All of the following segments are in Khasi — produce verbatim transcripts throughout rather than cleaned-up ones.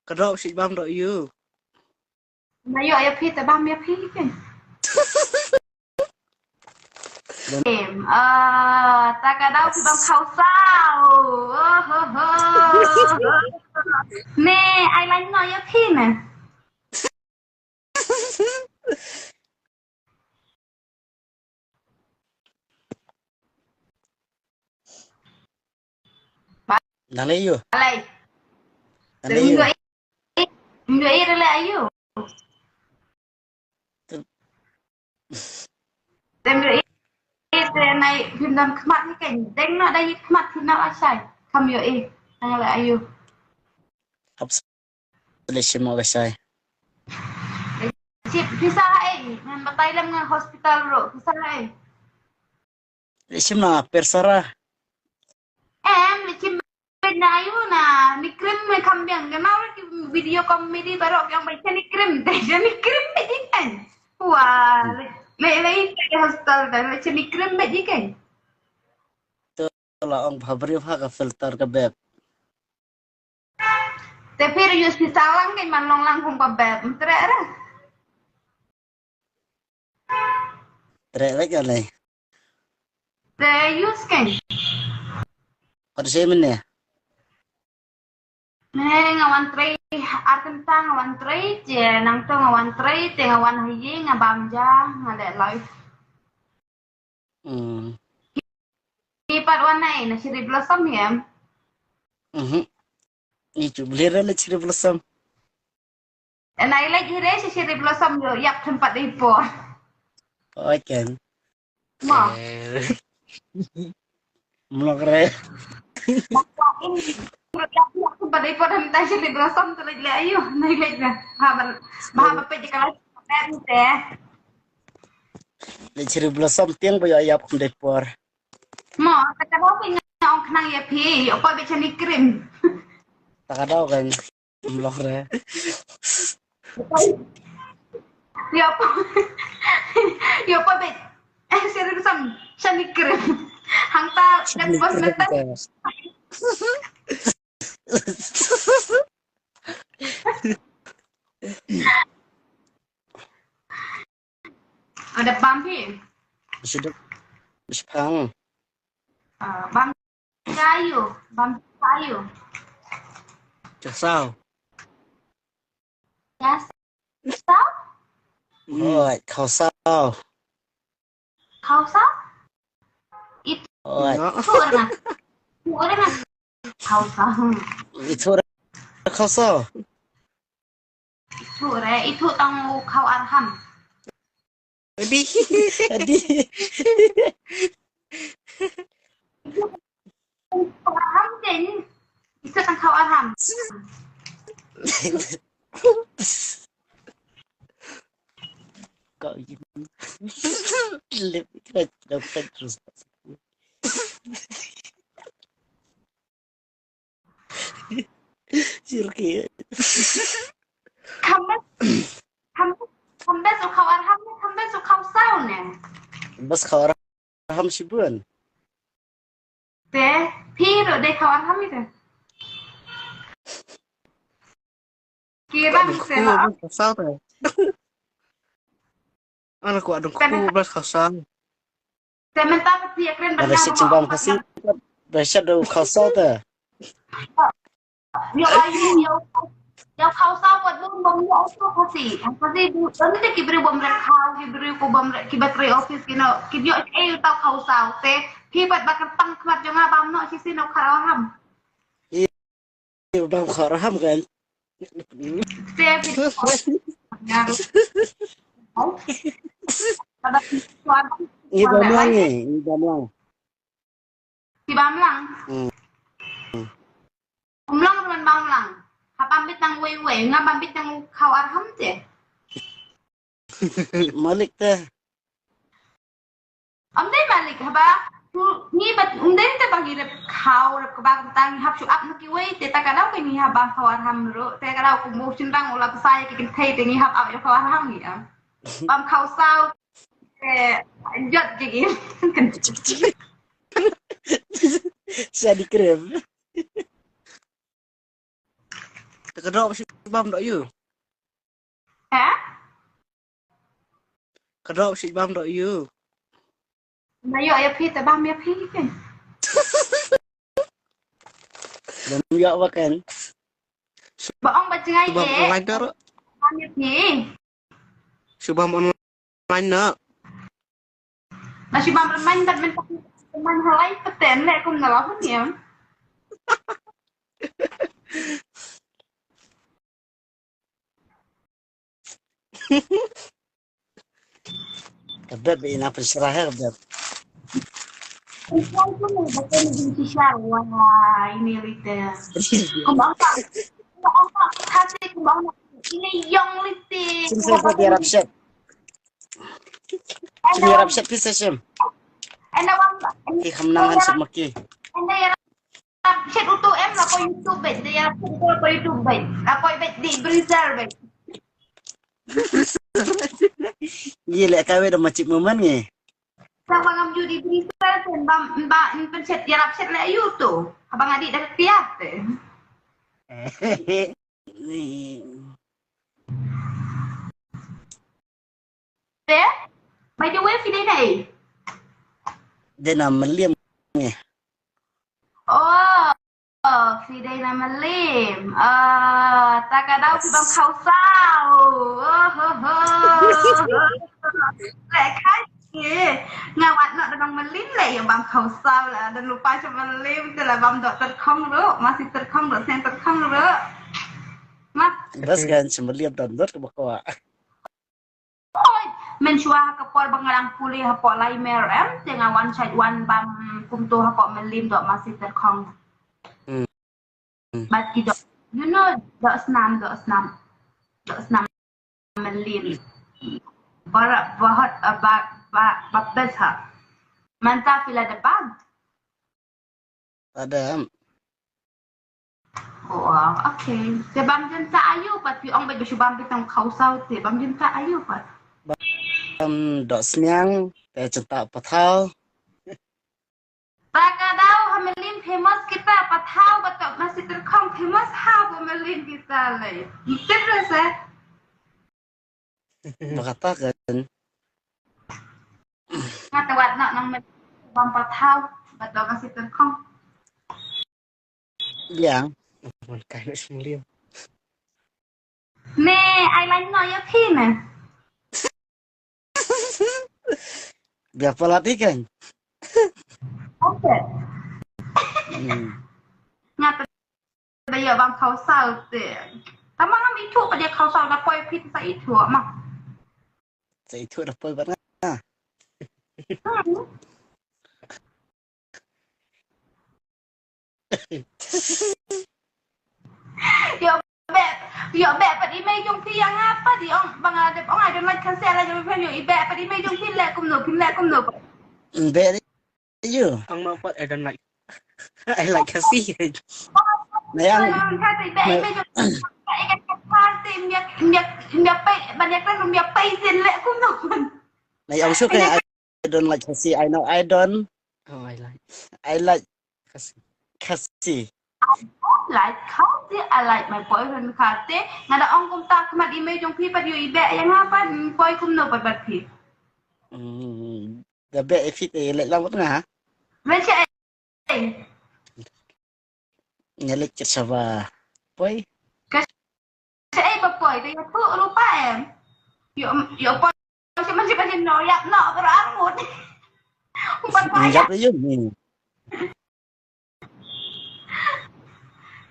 Ka dok shi bam dok ïu. Na ïoh ïa phi te bam ïa phi kan. Em, ah, ta ka dau phi bam khau saw. Oh, ho, ho. Ne, ai lain noh ïa phi ne. Nang lei ïu. Alai. Nang lei ïu. Nang lei ïu. Tem dei te nai phin dang khmat ni kan deng na dai khmat phin na asai. Kam ïoh eh nang la ayu. Hap sele shimo ka shai. Chip pisa eh ngan batai lem ngan hospital ro pisa eh. Shim na persara. Em, shim na ïu na ni krim me kam biang ke mau ki video comedy baroh yang baca ni krim, baca ni krim be jikan. Wah, le le ke hospital dan baca ni krim be jikan. Tu la ong bhabri bha ka filter ka beb. Te phi use pisa lang ke man long lang kum ka beb. Mtre ra. Trei lek ka lei. Te use kan. Kau tu sih mana? Mene nga wan trei arkenta nga wan trei je nang tu nga wan trei te nga wan hayi nga bam ja nga le life. Hmm. Ni pat wan nai na cherry blossom hiam. Mhm. Ni tu beli ra le cherry blossom. Nai lek hire shi cherry blossom yo yak tempat ipor. Oi ken. Ma. Mlok re. Yak tempat ipor dan tai cherry blossom tu lek le ayu nai lek na. Haban bahaba pe jikala te. Le cherry blossom tiang ba yo yap kum dei por. Ma, kata ba pe nga ong kenang ya pi, yo pa be chani krim. Tak ada kan. Mlok re. Ïa pa. Ïa pa be. Eh, serius sam. Shani krim. Hangta kan bos menta. Ada bam phi. Sudah. Sipang. Ah, bam. Kayu, bam kayu. Khausaw. Khausaw? Oi, khausaw. Khausaw? Itu orang. Itu orang. Khausaw. Itu orang khausaw. Itu re, itu tang u khau arham. Adi. Adi. Khau arham ken. Itu tang khau arham. Kau ini. Lip kita dapat terus. Sirki. Khambes, khambes, khambes u khau arham ne, khambes u khausaw ne. Bas khau arham shibun. Te, phi ruh dei khau arham ite. Kirang se la. Khausaw te. Ana ku adung ku bas khausaw. Te mynta ka phi kren ban. Ada si jingbam khasi. Dah siap dah khausaw te. Yo ayu yo. Yo khausaw pat bum bum yo khasi. Khasi du ni te ki briew bum rek khau ki briew ku bum rek ki battery office ki no ki yo e yo ta khausaw te. Phi pat ba ka tang khmat jong nga bam no shi si no khau arham. Bam khau arham kan. Ngi bam lang ngi, ngi bam lang. Ki bam lang. Ym long ruh ban bam lang. Hap bam bit nang wei wei, nga bam bit nang khau arham te. Malik te. Ym dei malik haba ngi bad ym dei te ba ngi rep khau rep kaba kumta ngi hap shu ap na kiwei te ta ka daw ka ngi hap bam khau arham ruh te ka daw kum u shynrang u la psa ïa ki kynthei te ngi hap ap ïa khau arham ngi am. Bam khausaw te jot ki ki. Sa di krem. Te ka dok shi bam dok ïu. Ha? Ka dok shi bam dok ïu. Na ïoh ïa phi te bam ïa phi ke. Bam ïa ba kan. Ba ong ba jngai. Shi bam online dok. Bam ïa phi. Shi bam online na. Na shi bam online dat men tak man halai peten le kum na la hun ya. Ka beb ina pynshra ha ka beb. Kumba ong ta, kumba ong ta, kumba ong ta, ini yong liti. Sim sim sim ïarap shet. Sim ïarap shet phi sa sim. Enda wan. Ki kham nang han shet ma ki. Enda ïarap shet utu em la ko YouTube beit, enda ïarap shet utu la ko YouTube beit. La ko beit di Breezer beit. Ngi leh kawei da ma chik moment ngi. Sa ba ngam ju di Breezer sen bam ba in pen shet ïarap shet leh ïu tu. Haba nga di da ka kiat te. Te? By the way, phi dei na ei? Dei na Mylliem ngi. Oh, phi dei na Mylliem. Ah, ta ka daw phi bam khawsaw. Oh, ho, ho. Leh kai ki. Nga wat noh da dong Mylliem leh ïa bam khawsaw la. Don lypa sha Mylliem te la bam dok tyrkhong ruh. Masi tyrkhong dok seng tyrkhong ruh. Mat. Bas kan sha Mylliem don dok ka ba kwah. Oi, mynshuwa ha ka por ba nga dang pule hapoh Laimer em, te nga wan shait wan bam kumto hapoh Mylliem dok masi tyrkhong. Hmm. Hmm. Bad ki dok, you know, dok snam, dok snam, dok snam Mylliem. Bara, bahot, uh, ba, ba, ba best ha. Mynta phi la da bag. Padam. Oh, okay. Te bam jin ta ayu pat phi ong ba shu bam bit tang khawsaw te bam jin ta ayu pat. Bam dok sniang te jin ta pathaw. Ta ka daw ha Mylliem famous kita pathaw ba tok masi tyrkhong famous ha ba Mylliem kita lei. Mesti terus eh. Ba kata kan. Nga te wat noh nang met bam pathaw ba dok masi tyrkhong. Biang. Mon kai na smuliam. Ne, ai lain noh ïa phi ne. Bia palat ikan. Okay. Hmm. Nga te da ïa bam khawsaw te. Tama ngam ithuh pat ïa khawsaw da poi phi sa ithuh ma. Sa ithuh da poi bad nga. Hmm. Ïoh beh, ïoh beh pat i mei jong phi ïa nga pat i ong ba nga dep ong I don't like Khasi, I like Khasi, ïoh i beh pat i mei jong phi leh kumno, phi leh kumno. Beh Ayo. Ang ma pat I don't like. I like Khasi. Nayang. Nayang so kaya I don't like Khasi. I know I don't. Oh, I like. I like Khasi. Khasi. I don't like Khasi. I like my boyfriend Khasi. Nga da ong kumta khmat i mei jong phi pat ïoh i beh ïa nga pat poi kumno pat bad phi. Hmm. Da beh i fit i leh lang wat nga. Wen sha ei. Nga leh kit sha ba poi. Ka sha ei ba poi da ïathuh ruh pa em. Ïoh ïoh poi sha man sha man no ïap no ka ar mut. Umpat pa ïap. Ïap ïoh ni.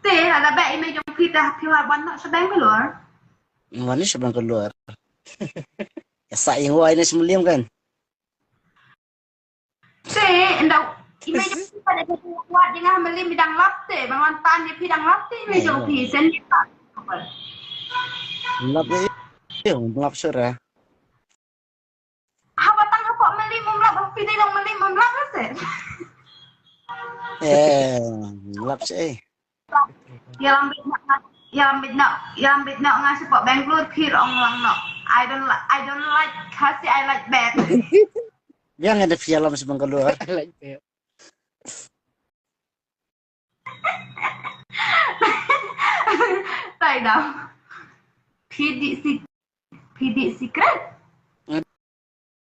Te, lada beh i mei jong phi te phi wan noh sha Bangalore. Wan noh sha Bangalore. Ïa sa ïing wai ne smuliam kan. Te, enda i mei jong phi pada jong phi wat jong nga Mylliem i dang lap te, ban wan pan ïa phi dang lap te i mei jong phi sen ïa ka. Lap ïa, lap sura. Haba tang hapoh Mylliem um lap, haba phi dei long Mylliem um lap la se. Eh, lap se. Ïalam bit noh, ïalam bit noh, ïalam bit noh nga shapoh Bangalore phi ong lang noh. I don't like, I don't like Khasi, I like bad. Biang ada phi ïalam sha Bangalore. I like bad. Phi dih si-, phi dih secret?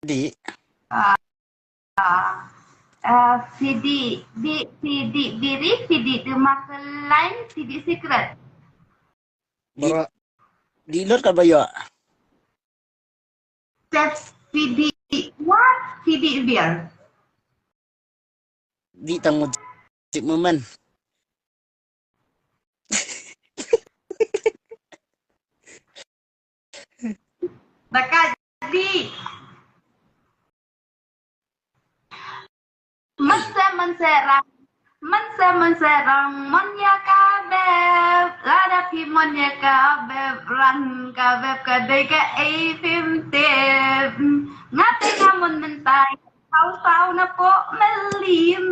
Dih. Ah, ah, phi dih, dih, phi dih biri, phi dih duma kelain, phi dih secret. Dih, dih lut kaba ïoh. Te phi dih wat, phi dih biar. Dih tang mut sik momen. Daka dih. Mynse mynse rang, mynse mynse rang, mon ïa ka beb, lada phi mon ïa ka beb, rang ka beb ka dei ka ei phim tip. Nga te nga mon mynta, saw saw na poh Mylliem.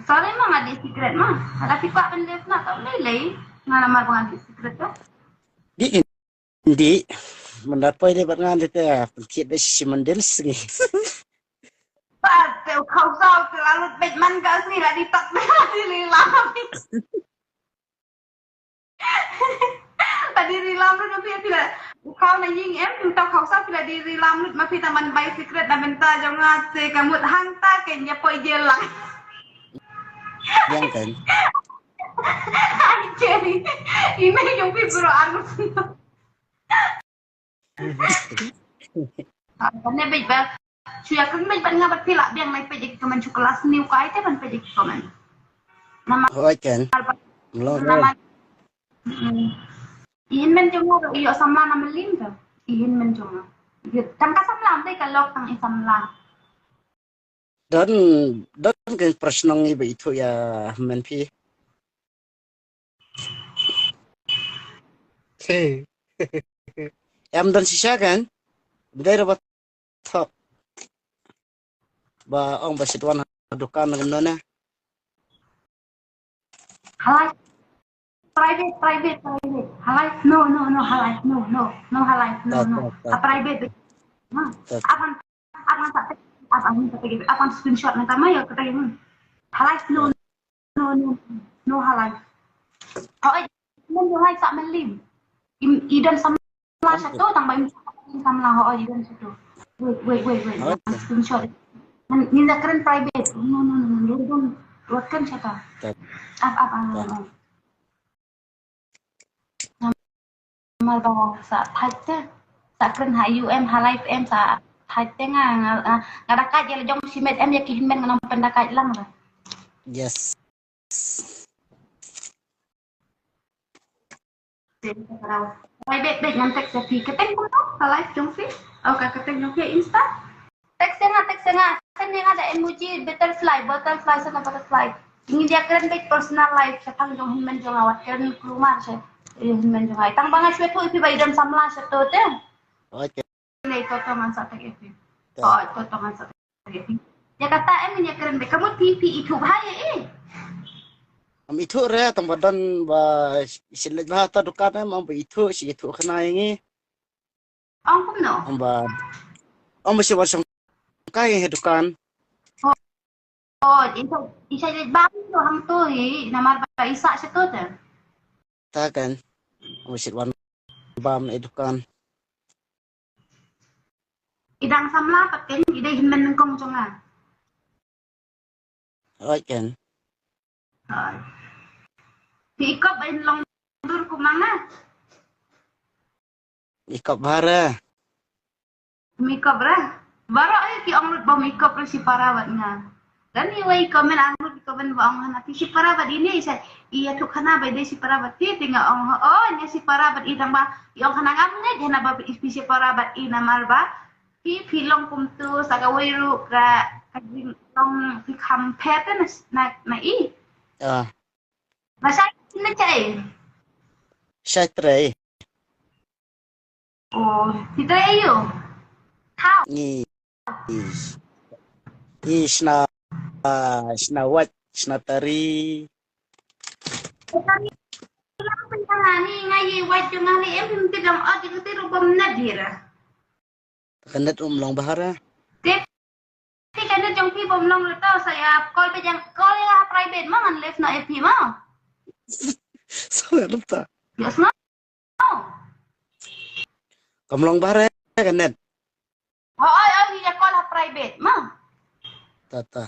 Sorry ma, nga dih secret ma. Lada phi kwah ban leh na, tau lei lei. Nga namar ba nga dih secret ka. Dih, dih. Mynta poi dei bad nga dei te, pynkit dei shi mandil sngi. Pat te u khau saw te la lut beit man ka sngi, la dih tak, la dih ri lam. La dih ri lam lut ma phi, phi la. U khau na ïing em, u tau khau saw, phi la dih ri lam lut ma phi, tang ban bai secret na bynta jong nga, te ka mut hangta kein ïa poi jel lang. Biang kein. Ai, Jerry. Ine jong phi bro arus. Ah, kane beit ba. Shu ïa kren beit bad nga bad phi lah biang, nai peit ïa ki comment shu klas niu kai te ban peit ïa ki comment. Namar, hooid kein. Namar, mm. I hynmen jong nga ruh i ïoh samla na Mylliem ka. I hynmen jong nga. Tang ka samla, ym dei ka lok, tang i samla. Don, don kein prashnong ngi ba ithuh ïa hynmen phi. Em don shisha kein? Ym dei ruh ba thok. Ba ong ba shu wan ha dukan kumno ne. Halai. Private, private, private. Halai, no, no, no, halai, no, no, no, halai, no, no. Private. Ha. Apan, apan sa, apan sa, apan screenshot na tama ya kata yang. Halai, no, no, no, no, halai. Oh, eh, men halai sa Mylliem. I don samla shato, tang ba im samla, oh, i don shato. Wait, wait, wait, wait. Screenshot. Ngin ïa kren private. No, no, no, no, no, don't. Wat kren shato. Ap, ap, ap, ap. Namar ba sa thait te. Sa kren ha U M ha live em sa thait te nga, nga, nga, nga da kait ïa la jong shimet em ïa ki hynmen nga nang pynda kait lang la. Yes. Private beit ngan text ïa phi. Kyrteng kumno? Ka live jong phi? Oh, ka kyrteng jong phi Insta? Text ïa nga, text ïa nga. Send ïa nga da emoji butterfly, butterfly, send a butterfly. Ngi ïa kren beit personal life shaphang jong hynmen jong nga, wat kren kulmar sha hynmen jong nga. Tang ba nga shu ïathuh ïa phi ba i don samla shato te. Okay. Nei to to ngan sa tag ïa phi. To to to ngan sa tag ïa phi. Ïa kata em ngi ïa kren beit. Ka mut phi phi ithuh bha ïa i. Ym ithuh re, tang ba don ba shu leit bha ta dukan em, ym ba ithuh, shu ithuh khana ïa ngi. Ong kumno? Ong ba, ong ba shu wan shong kai ha dukan. Oh, oh, i sa, i sa leit bam tu hangtu i, namar ba i sah shato te. Ta kan, ong ba shu wan bam ha dukan. I dang samla pat kan, i dei hynmen nyngkong jong nga. Hooid kan. Hooid. Phi ikop ba in long dur kumang na? Ikop bha re. Ym ikop re. Baroh hi ki ong lut ba ym ikop re, shipara bad nga. Dan iwei i comment, ang lut i comment ba ong hana phi shipara bad ine, i sa, i ïathuh khana ba i dei shipara bad phi, te nga ong, oh, nga shipara bad i, tang ba i ong khana ngam ngeit hana ba phi shipara bad i namar ba phi, phi long kumtu, sa kawei ruh ka, ka jinglong phi kham pher te na, na, na i. Ah. Ba shai na shai. Shai trei. Oh, phi trei aiu? Thaw. Ngi, ngi, ngi shna, ah, shna wait, shna tari. Tari. Pynta ni nga ye wait jong nga li em, phi mynta dang ot jong ka ti ru bom na dira. Ka net um long bahar eh. Tip. Phi ka net jong phi bom long ruta sa ya call phi jang call ya private ma ngan left na F P ma. Sorry ruta. Yes no. Kam long bahar eh ka net. Oh, oh, oh, ni ya call ha private ma. Tata.